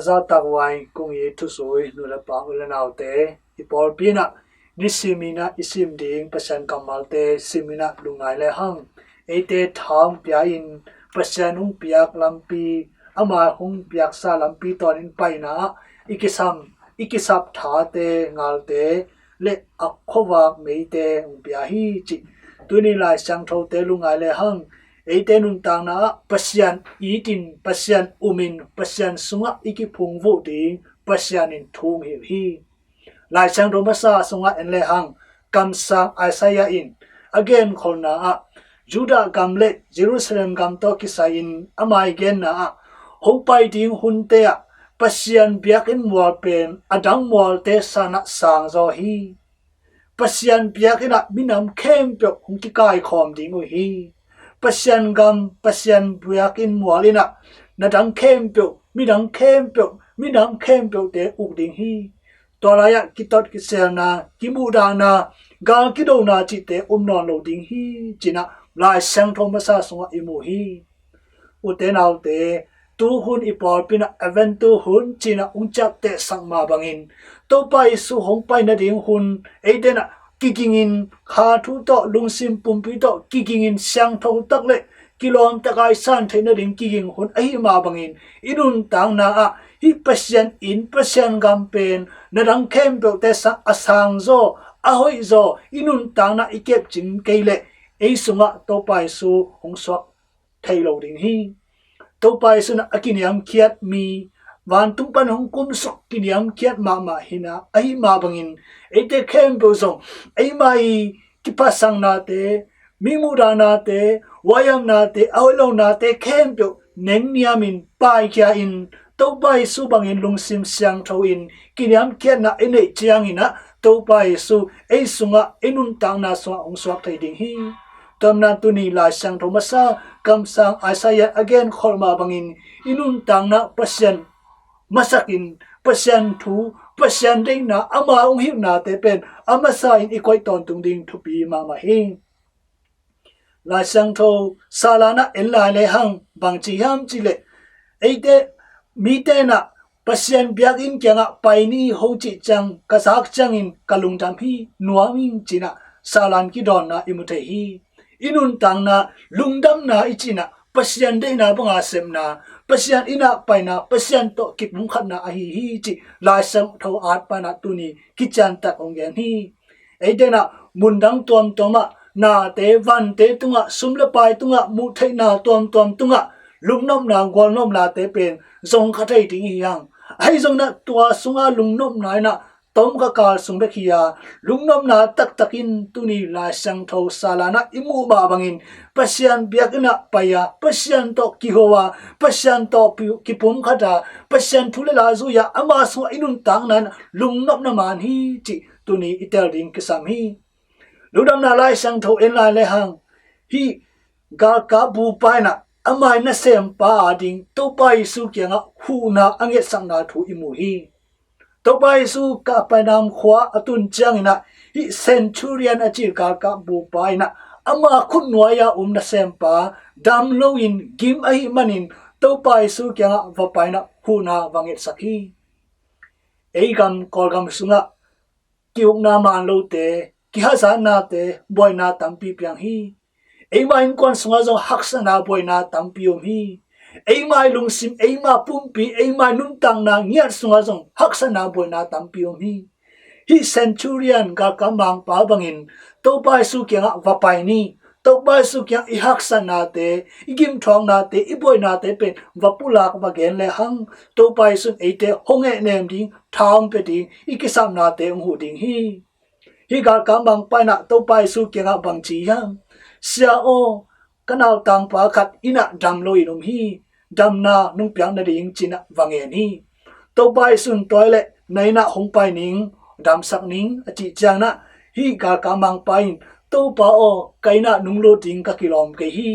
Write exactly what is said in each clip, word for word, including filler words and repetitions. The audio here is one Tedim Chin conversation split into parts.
Zahtak vai kung i thusui nu le pa u le naute, i pawlpi inah nisimin ah i sim ding Pasian kammalte simin ah lungngai le hang. Eite thaum pia in Pasian hong piak lampi, ama hong piaksa lampi tawnin paina ah i kisam, i kisap thate, ngalte le a khuavak meite hong pia hi cih tuni Lai Siangthote lungngai le hang. Eite nuntakna ah Pasian itin, Pasian umin, Pasian sungah i kiphungvuh ding Pasian in thu hong hilh hi. Lai Siangtho masa sungah en le hang, kamsang Isaiah in a genkholhna ah Judah gam le Jerusalem gam tawh kisai-in ama i genna ah, hong pai ding hunte ah Pasian biakinn mual pen a dang mualte sanah sangzaw hi. Pasian biakinn ah minam khempeuh hong kikaikhawm ding uh hi. Pasian gam, Pasian biakinn mual inah na dang khempeuh, midang khempeuh, minam khempeuhte uk ding hi. Tua lai-ah kitot kiselna, kimuhdahna, gal kidona cihte um nawn lo ding hi, cinah Lai Siangtho masa sungah i mu hi. Ute naute, tuhun i pawlpi inah Advent tuhun cinah hong ciaptehsak mah bangin, Topa Jesu hong pai nading hun eite inah kigingin, kha thu tawh, lungsim pumpi tawh kigingin, siangtho tak le kilawm tak a i san theih nading kiging hun ahih mah bangin, i nuntakna ah hih Pasian inn, Pasian gam pen na dang khempeuhte sang, a sangzaw, a hoihzaw i nuntakna i kepcing kei leh, ei sungah Topa Jesu hong suak thei lo ding hi. Topa Jesu inah a kiniamkhiat mi, vantung pan hong kumsuk kiniamkhiat mahmah hi inah, ahih mah bangin eite khempeuh zong eima i kiphasangnate, mi muhdahnate, huaihamnate, a hoih lonate khempeuh nengniamin, paikhia-in, Topa Jesu bangin lungsim siangtho in kiniamkhiatna i neih ciangin ah Topa Jesu ei sungah, ei nuntakna sungah hong suak thei ding hi. Tua manin tuni Lai Siangtho masa kamsang Isaiah a genkholh mah bangin i nuntakna Pasian masakin, Pasian thu, Pasian deihna, ama hong hilhnate pen a masa in i koih tawntung ding thupi mahmah hi. Lai Siangtho salan ah en lai le hang bang ci hiam cih leh, eite mite inah Pasian biakinn kiangah pai ni hong cih ciang ka zak ciangin ka lungdam hi, nuam ing cinah salan kidawnna i mu thei hi. I nuntakna lungdamna i cih inah Pasian deihna banga sepna, Pasian inn ah paina, Pasian tawh kipumkhatna ahi hi cih Lai Siangtho at pan ah tuni kiciantak hong gen hi. Eite inah mundang tuamtuam ah, nate, vante tungah, sum le pai tungah, muh theihna tuamtuam tungah lungnopna, gualnopnate pen zong kha thei ding hi hang. Ahi zongin ah tua sungah lungnopna inah tom kha kal sung bek hi a, lungnopna taktak in tuni Lai Siangtho salan ah i muh mah bangin Pasian biakinn ah pai a, Pasian tawh kiho a, Pasian tawh pi-, kipumkhat a, Pasian thu le la zui a, ama sungah i nuntakna inah lungnopna man hi cih tuni i tel ding kisam hi. Lungdamna Lai Siangtho en lai le hang, hih galkap bupa inah ama i nasempa ading Topa Jesu kiangah huhna a ngetsakna thu i mu hi. Topa Jesu Kapernaum khua a tun ciangin ah hih centurion a cih galkap bupa inah ama khutnuai a um nasempa dam loin gim ahih manin Topa Jesu kiangah va pai inah huhna va ngetsak hi. Ei gam Kawlgam sungah ki-ukna man lote, kihazatnate, buaina tampi piang hi. Eima innkuan sungah zong haksatna, buaina tampi om hi. Eima i lungsim, eima pumpi, eima i nuntakna ngiat sungah zong haksatna, buaina tampi om hi. Hih centurion galkap mangpa bangin Topa Jesu kiangah va pai ni. Topa Jesu kiang i haksatnate, i gimthuaknate, i buainate pen va pulak va gen le hang, Topa Jesu in eite hong hehnem ding, tha hong pia ding, i kisapnate hong huh ding hi. Hih galkap mangpa inah Topa Jesu kiangah bang ci hiam? Sia aw, ka nautangpa khat inn ah dam loin om hi. Damna nong piak nading cinah va ngen hi. Topa Jesu in tua hi leh na inn ah hong pai ning, damsak ning a cih ciangin ah hih galkap mangpa in, Topa aw, ka inn ah nong lut ding ka kilawm kei hi.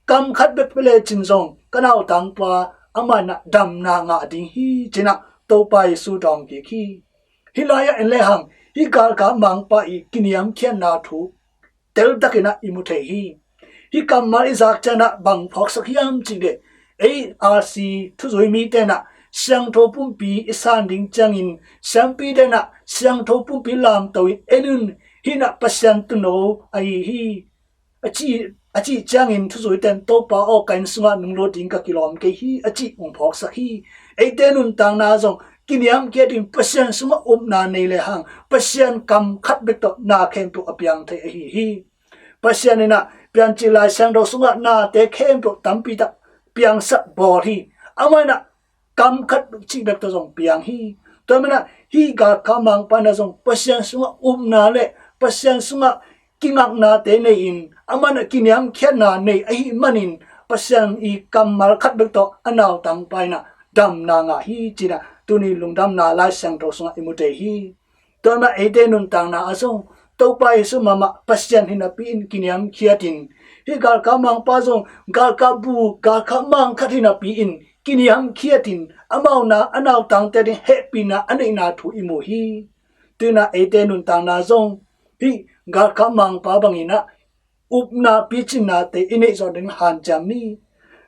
Kam khat bek pia lecin zong ka nautangpa amah inah damna ngah ding hi cinah Topa Jesu dawng kik hi. Hih lai-ah en le hang, hih galkap mangpa i kiniamkhiatna thu teltakin ah i mu thei hi. Hih kammal i zak ciangin ah bang phawksak hiam cih leh, ei R C thuzui mite inah siangtho pumpi i san ding ciangin siampi denah siangtho pumpi lamto in en un, hih nah Pasian tuuno ahi hi. A cih, a cih ciangin thuzuiten Topa aw, ka inn sungah nunglut ding ka kilawm kei hi a cih hong phawksak hi. Eite nuntakna zong kiniamkhiatin Pasian sungah upna nei lehang Pasian kam khat bek tawh na khempeuh a piang thei ahi hi. Pasian inah piancil Lai Siangtho sungah nate khempeuh tampi tak piangsak bawl hi. Amah inah kam khat cih bek tawh zong piang hi. Tua manah hih galkap mangpa inah zong Pasian sungah upna le Pasian sungah kingaknate nei-in, amah inah kiniamkhiatna nei ahih manin Pasian i kammal khat bek tawh a nautangpa inah damna ngah hi cinah tuni lungdamna Lai Siangtho sungah i mu thei hi. Tua mah eite nuntakna ah zong Topa Jesu mahmah Pasian hi napi-in kiniamkhiatin, hih galkap mangpa zong galkap bu, galkap mang khat hi napi-in kiniamkhiatin, amau na a nautangte ding hehpihna a neihna thu i mu hi. Tua inah eite nuntakna zong hih galkap mangpa bangin ah upna picinnate i neih zawh ding hanciam ni.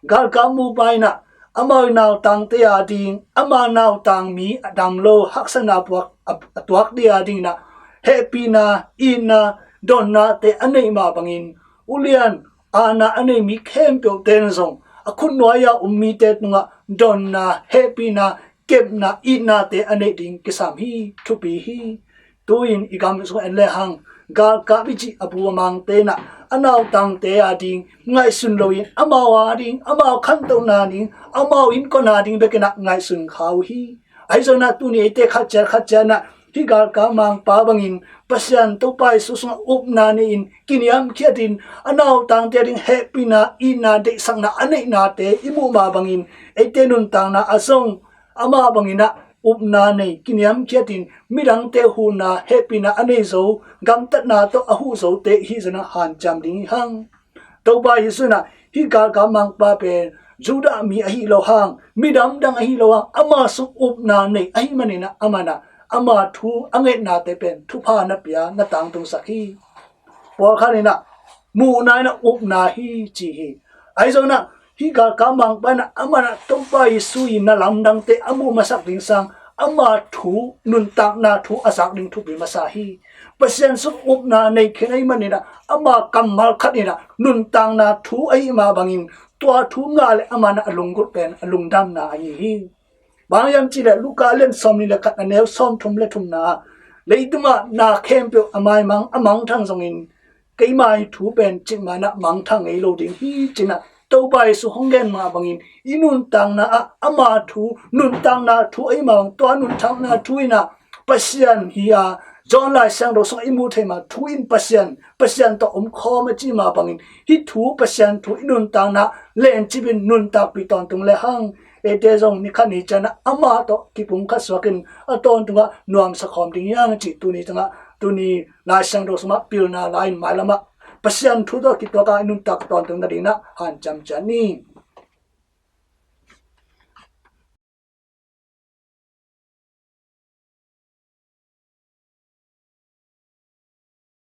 Galkap mangpa inah amau i nautangte a ding, ama nautang mi a dam lo haksatna puak a, a tuak ding a ding inah hehpihna, itna, donnate a neih mah bangin ulian aana a nei mi khempeuhte in zong a khutnuai-a um mite tungah donna, hehpihna, kepna, itnate a neih ding kisam hi. Thupi hi. Tu-in i gam sung en lehang galkap i cih a bu a mangte inah a nautangte a ding ngaihsun loin amau a ding, amau khantohna ding, amau innkuan a ding bek inah ngaihsun kha uh hi. Ahi zongin ah tuni eite khat ciat khat ciat inah hih galkap mangpa bangin Pasian Topa Jesu sungah upna nei-in kiniamkhiatin a nautangte a ding hehpihna, itna, deihsakna a neihnate i muh mah bangin eite nuntakna ah zong amah bangin ah upna nei, kiniamkhiatin midangte huhna, hehpihna a nei zo, gamtatna tawh a huh zote i hih zongin ah hanciam ding hi hang. Topa Jesu inah hih galkap mangpa pen Judah mi ahi lo hang, midang dang ahi lo hang, ama sung upna nei ahih manin ah amah inah ama thu a ngetnate pen thupha na pia, na tangtungsak hi. Pawlkhat inah muhna inah upna hi ci hi. Ahi zongin ah hih galkap mangpa inah amah inah Topa Jesu i na lamdangte a muh masak ding sang ama thu, nuntakna thu a zak ding thupi masa hi. Pasian sung upna nei khin ahih manin ah ama kammal khat inah nuntakna thu ahih mah bangin tua thu ngah le amah inah a lunggulh pen a lungdamna ahi hi. Bang hiam cih leh Luka a lian sawmnih le khat, a neu sawmthum le thumna ah, leitungah na khempeuh a maimang, a mangthang zongin keima i thu pen cikmah inah mangthang ngei lo ding hi cinah Topa Jesu hong gen mah bangin i nuntakna ah ama thu, nuntakna thu ahih mah bang tua nuntakna thu inah Pasian hi a, John Lai Siangtho sungah i muh thei mah thu in Pasian, Pasian tawh om khawm a cih mah bangin hih thu Pasian thu i nuntakna lencipin nuntakpih tawntung lehang eite zong ni khat ni ciangin ah amah tawh kipumkhat suakin a tawntungah nuamsa khawm ding hi hang cih tuni tungah, tuni Lai Siangtho sungah pilna la-in mailamah Pasian thu tawh kituak a i nuntak tawntung nadingin ah hanciam ciat ni.